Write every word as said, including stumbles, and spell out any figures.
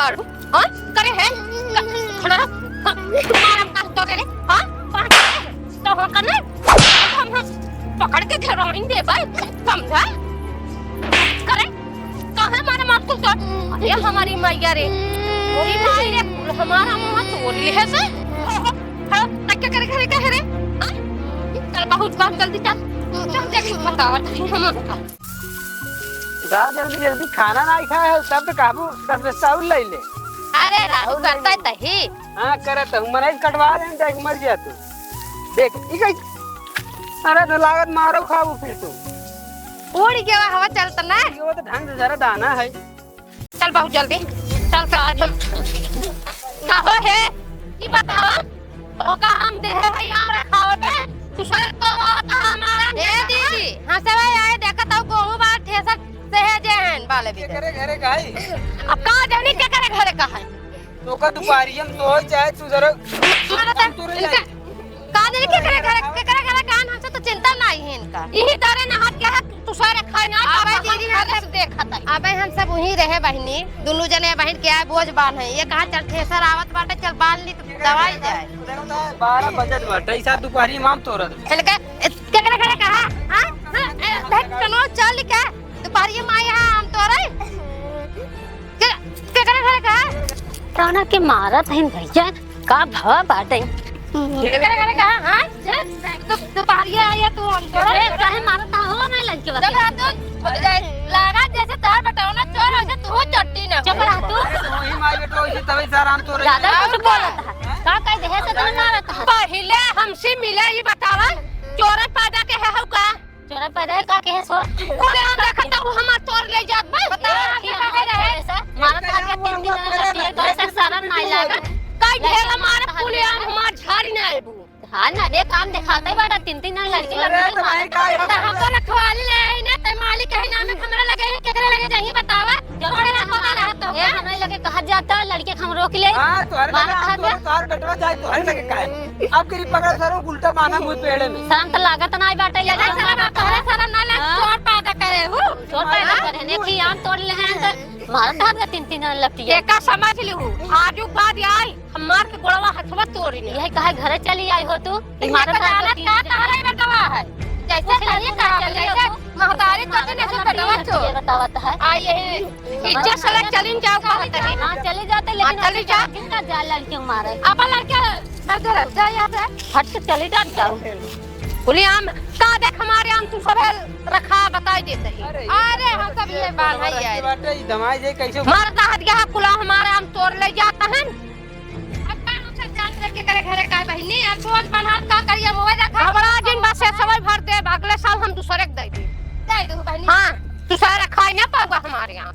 हाँ? करे है? क-, खड़ा रह। हाँ, मारब का तो करे? हाँ? कहाँ करे? तो हो करने? हम, हम पकड़ के घेराइन देबै, समझा? करे? काहे मारे मार तू तो? ये हमारी मैया रे। मोरी माई रे, हमारा मुँह तोड़ लिहे से। हाँ, तक क्या करे घरे का है रे? हाँ? चल बहुत बात जल्दी चल। चल देख बतावा, हम बता। जा जल्दी जल्दी, खाना नाहीं खाए है, तब तो कहबू, तब तो चाउर ले ले। अरे राजू, चाउर ले करता ले। तही। हाँ, करत हूँ, मनई कटवा दे, देख मर जा तू। देख, ई कही, अरे तो लागत मारो खाबू फिर तू। उड़ गया हवा चलत ना। ये वो तो ढंग से जरा दाना है। चल बहुत जल्दी, चल, चल, चल। का हो है? ई बतावा, ओका हम देहे है आम रखावे पे, तू सर तो आता हमारा ए दीदी, हाँ से भाई आए, देखत हूँ, गोहूँ बार ठेसर से है जे हैं, बाले भी। केकरे घरे का है? अब का जानी केकरे घरे का है? तो का दुपहरिया में तो हो, चाहे तू जरा मारा था, तू रह इनका, जा। का जानी केकरे घरे, केकरे घरे का है, हमसे तो चिंता नाहीं है इनका। यही तारे नहात के है, तू सारे खाए ना, अबे बाबा, दीदी, हम हम घरे सब से देखत है। अबे हम सब वहीं रहे बहिनी, दुनू जने बहिन के आए बोझ बांध है। ये कहा चल ठेसर आवत बाटे, चल बांध ली तो दवाई जाए। बारह बजत बाटे, ऐसा दुपहरी में आम तोरत। इनका, ए, केकरे घरे कहा? हाँ? हाँ? ए, देख कनो चल के, दुपहरी में आए हैं आम तोरे। के, केकरे घरे कहा? कौना के मारत हइन भैया, का भवा बाटे? केकरे घरे कहा? हाँ? तो, तो दुपहरिया आया तू हम तोरे। ए, काहे मारत हो, मैं लड़के बता। जब रात को बोल जाए, लागा जैसे तार बटावना चोर, वैसे तू चट्टी ना चुप हो। रह तू। अरे, तू ही मार बेटो, इसी तभी सारा हम तोरे। ज्यादा कुछ बोलत है। का कह दे, ऐसे तो मारत है। पहिले हमसे मिले, ये बतावा, चोर पैदा के है हउ का? चोर पैदा है का के है सो? बोले, हम देखा था, वो हमार तोर ले जात बा। बता, ए, ठीक है, है, रहे। ऐसा मारत है के तीन दिन लड़की है, तो ऐसा शरम नाहीं लागत। कई ढेर मारत हमार है। कुल आम हमार झाड़ी ना आइबू। हाँ ना, देख, आम देखाते बाटा, तीन तीन लड़की अरे, लड़की तो भाई, का है? तो हमको रखवाली ले आई ना, ते मालिक कहीं नाम है, हमरा लगे है, केकरे लगे जाही बतावा? जो थोड़े ना पता रहा तो ए, का? हमरे लगे कहा जाता, लड़के हम रोक ले। हाँ, तोहरे मार लगे खा आम तोरे, गया। तोहरे बेटवा जाए, तोहरे लगे का है? अब तेरी पकड़ सरो, उल्टा बांधा मुँह पेड़े में। शर्म तो लागत नाहीं बाटे, ये लेकिन शर्म, तोहरे शर्म ना लगे, हाँ। चोर पैदा करे हूँ। चोर पैदा हाँ? करे, देखी आम तोड़ ले हैं तो मारत धार का तीन तीन लपटी है। एका समझ लिहू, आजू बाद आई, हम मार के गोड़वा हथवा तोड़ी ले। यही कहे घरे चली आई हो तू? इमारत का जाना का तहरा ही बेटवा है। जैसे पूछ ले कहिए तू, का ना चली जैसे हो तू। महतारी तो दिन ऐसे बेटवा चो। ये बतावत है। आ ये इज्जत से ले चलिन जाओ का होता है। हाँ, चली जाते, लेकिन हाँ, चली जा। किनका जा लड़के मारे? अपन लड़के घर घर जा यहाँ से। हट के चली जा, जाओ। बोले आम का देख हमारे आम तू सब रखा बताई देते हैं। अरे, अरे, हम सब ये बात है यार। बाटे, ई दमाई जे कैसे मारत हदिया कुला हमारे आम तोड़ ले जाता है। अब का हम सब जान लेके करे घरे का है बहिनी, अब बोझ बना का करिए, मोबाइल रखा। घबरा जिन, बस ये सवाल भर दे, अगले साल हम दूसरे के दे दे। दे दो बहिनी। हाँ, दूसरा खाए ना पाऊंगा हमारे यहाँ।